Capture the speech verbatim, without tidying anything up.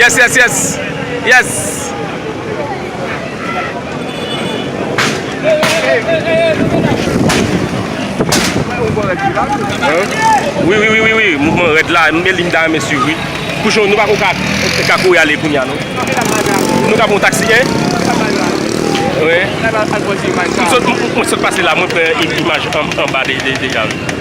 Yes, yes, yes. Yes. Hein? Wi, wi, wi, wi, wi. Mouvman rèd la, men li m ta renmen swiv, wi. Kouchon, nou pa ko ka, ka kouri ale kounye a, non? Nou ka pran yon taksi, hein? Wi. M sot, m, m sot pase la, mwen pran im-, imaj an, anba de, de, deja, wi.